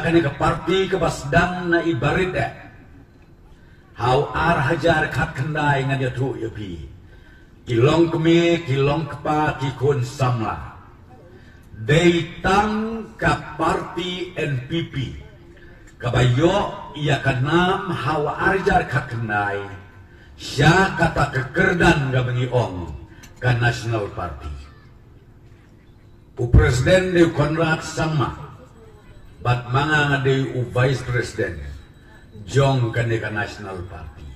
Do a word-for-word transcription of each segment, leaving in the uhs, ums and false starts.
Kane ka parti kaba sdang na i barit eh. Ha u ar hajar khatkhyndai ngan ïathuh ïa phi. Ki longkmie, ki longkpa, ki khun samla. Dei tang ka parti N P P kaba ïoh ïa ka nam ha u ar hajar khatkhyndai sha kata ka kyrdan kaba ngi ong ka National Party. U President dei u Conrad Sangma, bad ma nga nga dei u Vice President jong kane ka National Party.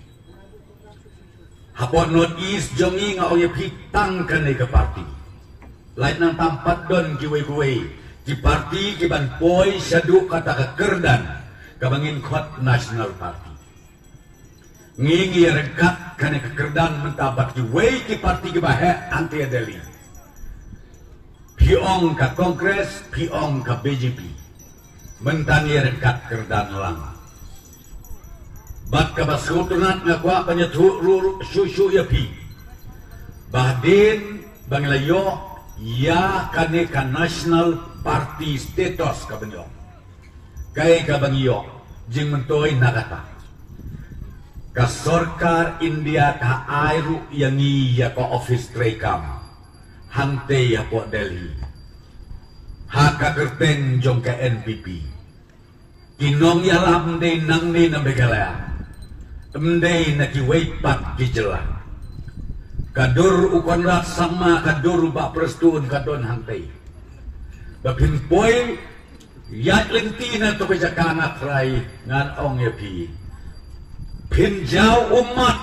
Hapoh North East jong ngi nga ong ïa phi tang kane ka parti. Lait nang tam pat don kiwei kiwei ki parti ki ban poi shaduh kata ka kyrdan kaba ngin khot National Party. Ngi ngi ryngkat kane ka kyrdan mynta bad kiwei ki parti kiba heh hangtei ha Delhi. Phi ong ka Congress, phi ong ka B J P. Mynta ngi ryngkat kyrdan lang. Bad kaba sngewtynnat nga kwah ban ïathuh ruh shuh shuh ïa phi. Ba hadien ba ngi la ïoh ïa kane ka National Party status kaba ngi ïoh. Kaei kaba ngi ïoh jingmyntoi na kata. Ka sorkar India ka ai ruh ïa ngi ïa ka office treikam hangtei hapoh Delhi. Ha ka kyrteng jong ka N P P. Ki nongïalam ym dei nangne na Meghalaya. Ym dei na kiwei pat ki jylla. Ka dur u Conrad Sangma, ka dur u Bah Prestone ka don hangtei. Ba phin poi ïaid lynti na to ka jaka na trai ngan ong ïa phi. Phin jaw ummat.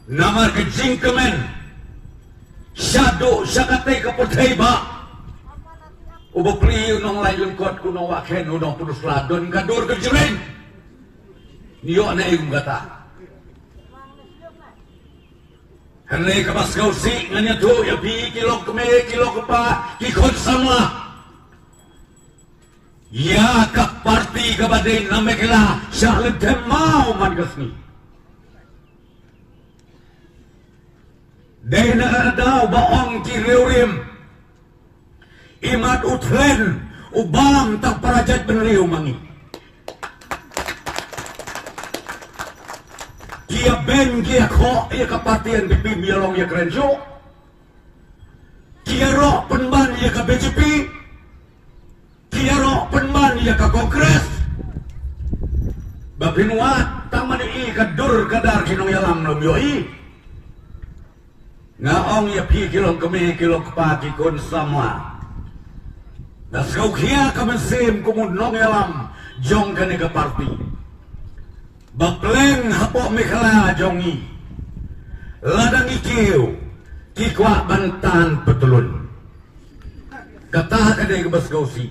Namar ka jingkmen shaduh sha katei ka pyrthei ba u bapli, u nonglait lyngkot, u nongwah khein, u nongpynusla, don ka dur ka jreng. Ïoh na ïing kata. Hynrei kaba sngewsih ngan ïathuh ïa phi ki longkmie, ki longkpa, ki khun samla. Ïa ka parti kaba dei na Meghalaya sha lynter maw man ka sngi. Dei na ka daw ba ong ki riewrim. Imat u thlen u bam tang para jaitbynriew ma ngi. Ki ïa beiñ ki ïa khoh ïa ka parti N P P, ym ïa long ïa kren shuh. Ki ïaroh pynban ïa ka B J P. Ki ïaroh pynban ïa ka Congress. Ba phin wad tang mane i ka dur ka dar ki nongïalam nongïohi. Nga ong ïa phi ki longkmie ki longkpa ki khun samla. Nga sngewkhia ka mynsiem kum u nongïalam jong kane ka parti. Ba pleng hapoh Meghalaya jong ngi. Lada ngi kiew ki kwah ban tan patlun. Kata ka dei kaba sngewsih.